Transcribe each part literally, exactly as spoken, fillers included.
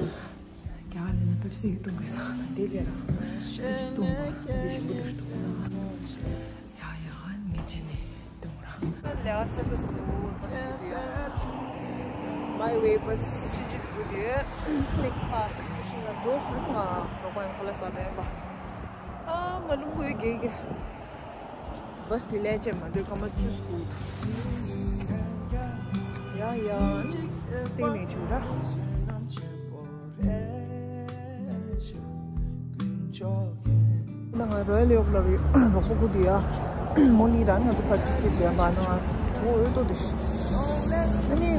རྒྱ་གར་ལ་ནི་པེབ་སི་ཡིས་བཏུང་དགོས་ད། དེ་རྗེས་ལ་དེ་གཅིག་བཏུང་བ་དེ་ཞིམ་པོ་འདུག་བཏུང་ད། ཡ་ཡ་ངས་བྱས་ནས་བཏུང་ར། ལས་ཀ་ཚར་ཚར་སོང་། བྷ་སི་ཁུག་དེ། My way བྷ་སི་ཕྱིན་ཅི་དེ་ཁུག་དེ། Next park station ལ་འགྲོ་སོང་། ང་རོགས་པ་ཡང་ཁོ་ལ་ཟ་ལེན་པ། ཨ་མ་ལུང་ཁུག་ཡོད་གེ་གེ། བྷ་སི་དེ་ལས་ཅན་མ་འདོད་སྐར་མ་བཅུ་སྐུ་འདུག་ཡ་ཡ་ཅིག་སྟེང་ནས་བྱུང་ར། ན་ང་རོ་ཡལ་ཡོག་ལ་རོགས་པ་ཁུག་དེ་ཡ། མོ་ནི་རང་ང་ཚོ་པར་ཊི་སི་པེཊ་བྱས་པ་ན་ང་གྲོགས་འོས་ཏོ་དེ། ཨ་ནི།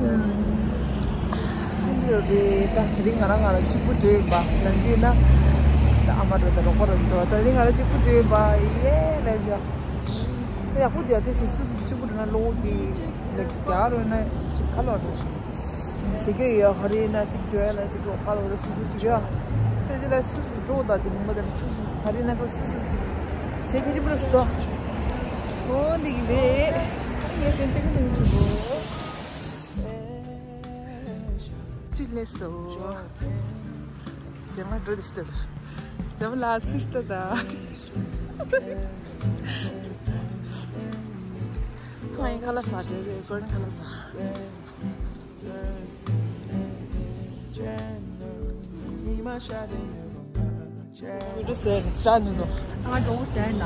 ཨ་ནི་རེད་ད། དེ་རིང་ང་རང་ང་རང་གཅིག་པུ་འགྲོ་ཡིན་པ། ལམ་བུའི་ན། ད་ཨ་མ་འགྲོ་ད་རོགས་པ་རོ་འགྲོ། ད་དེ་རིང་ང་རང་གཅིག་པུ་འགྲོ་ཡིན་པ། ཡེ་ལབ་བཞག་ད་ཡག་པོ་འདུག་ཡ། དེ་སུ་སུ་གཅིག་པུ་འགྲོ་ན་བློ་གི་ལེགས་རྒྱག་རོགས་ན་ཅིག་ཁ་ལོ་རོགས་ཞིག་ཞེ་གི་ཡོད། ག་རེ་ཡིན་ན་ཅིག་འགྲོ་ཡ་ལ་ཅིག་རོགས་ཁ་ལོ་ད་སུ་སུ་ཅིག་ཡོད། ད་དེ་ལ་སུ་སུ་འགྲོ་ད་དེ་མིན་པ་ད་སུ་སུ་ག་རེ་ཡིན་ན་ད་སུ་སུ་ཅིག་བྱེད་ཁ་ཅིག་པུ་ར་སུ་དོ། འོ་འདི་གི་རེད། ངས་ཅན་ཏིང་ཏིང་ཆུ་བོ། ཅི་ལས་སོ། ཟེར་མ་འགྲོ་དེ་ཤི་ད། ཟེར་མ་ལ་ཚུ་ཤི་ད། ཁ་ཡིན་ཁ་ལ་ས་དེ་རེད། གོར་ཁ་ལ་ས། ཁུ་ཏུ་སེ་ནི་སྲ་ནི་ཚོ། ང་འགྲོ་ཟེར་ན།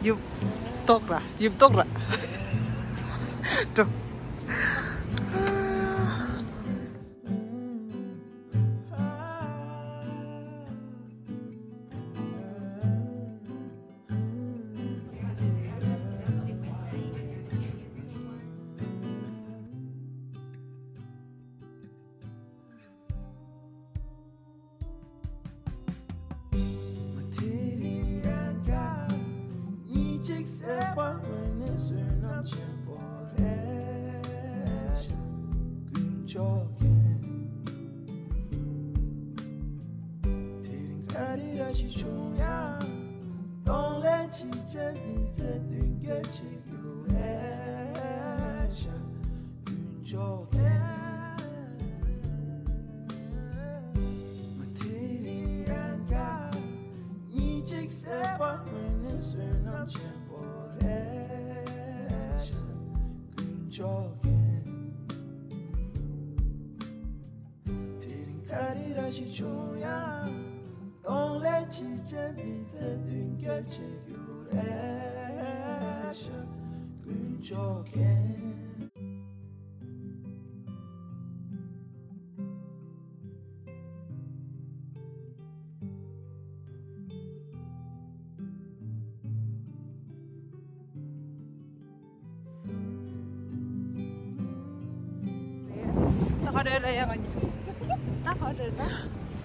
ཡུབ་ཏོག་ར། ཡུབ་ཏོག་ར། འགྲོ། དེ་རིང་ག་རེ་ར་ཞིག་བྱུང་ཡང་། གདོང་ལེན་ཅི་བྱེད་མི་ཚེ་མདུན་སྐྱོད་བྱེད་རྒྱུ་རེད་ཤག་དཀོན་མཆོག་མཁྱེན། ང་དེ་རིང་ཡང་བསྐྱར་ཉིན་གཅིག་སེ་བ་མི་ནི་བསོད་ནམས་ཆེན་པོ་རེད་ཤག་དཀོན་མཆོག་མཁྱེན། དེ་རིང་ག་རེ་ར་ཞིག་བྱུང་ཡང་། གདོང་ལེན་ཅི་བྱེད་མི་ཚེ་མདུན་སྐྱོད་བྱེད་རྒྱུ་རེད་ཤག་དཀོན་མཆོག་མཁྱེན། ད་ག་རེ་རེད་ཡ་ང་གཉིས། ད་ག་རེ་རེད་ད།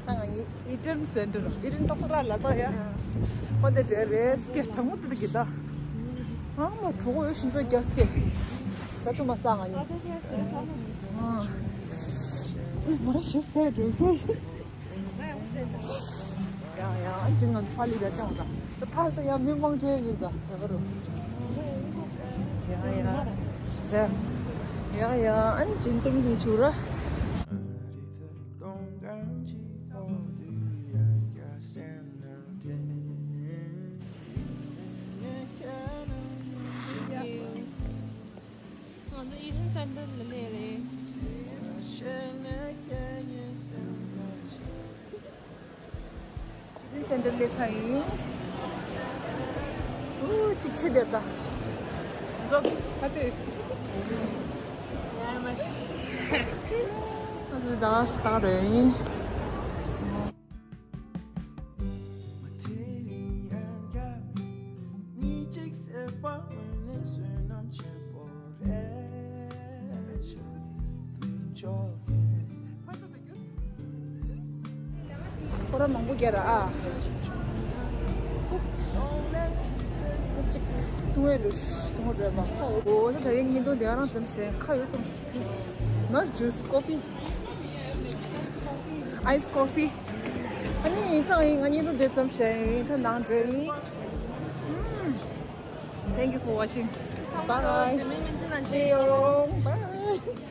ད་ང་གཉིས་ཨི་ཏན་སེན་ཊར། ཨི་ཏན་ཏོག་ཏོག་ལ་ལ་ཏོ་ཡ། ཁོ་འདི་འདྲ་རེད་སྐད་གྲང་མོ་དུ་དུ་གི་ད། ཨ་མ་གྲོགས་ཡོད་ཤིན་ཙོ་རྒྱ་སྐད། ད་དུ་མ་ས་ང་གཉིས། ཨ་མ་ཤི་སེ་འགྲོ་གི། ཡང་ཡང་ཅིག་ང་ཚོ་ཕ་ལི་ར་ཅང་ད། ད་ཕ་ལ་ཡང་མི་མང་ཆེ་ཡོད་ད་ད་ག་རུ། ཡང་ཡང་། ད་ཡང་ཡང་ཨན་ཅིན་ཏིང་གི་ཆུ་ར། སེན་ཊར་ལ་སླེབས་རེད། སེན་ཊར་སླེབས་ཚར་ཡིན། ཨུ། གཅིག་ཚེ་འདིར་ད། ཟོ། ཁ་ཚེ། ཡ་མ། ཁ་ཚེ་ད་སྟག་རེད་ཡིན། ཁོ་ར་མང་པོ་རྒྱ་ར་ཨ། ཁོ་ཅིག་ཐུང་བའི་ལུས་ཐུང་བ་རེད་པ། འོ་ད་ད་རིང་ཉིན་ཐོ་དེ་རང་ཙམ་ཞེས་ཁ་ཡོད་དང་ཇུས། ནོར་ཇུས། ཀོ་ཕི། ཨའིས་ཀོ་ཕི། ཨ་ནི་ད་ང་ཉིན་ཐོ་དེ་ཙམ་ཞེས་ད་ནང་འདྲེ་ཡིན། Thank you for watching. Bye. Bye.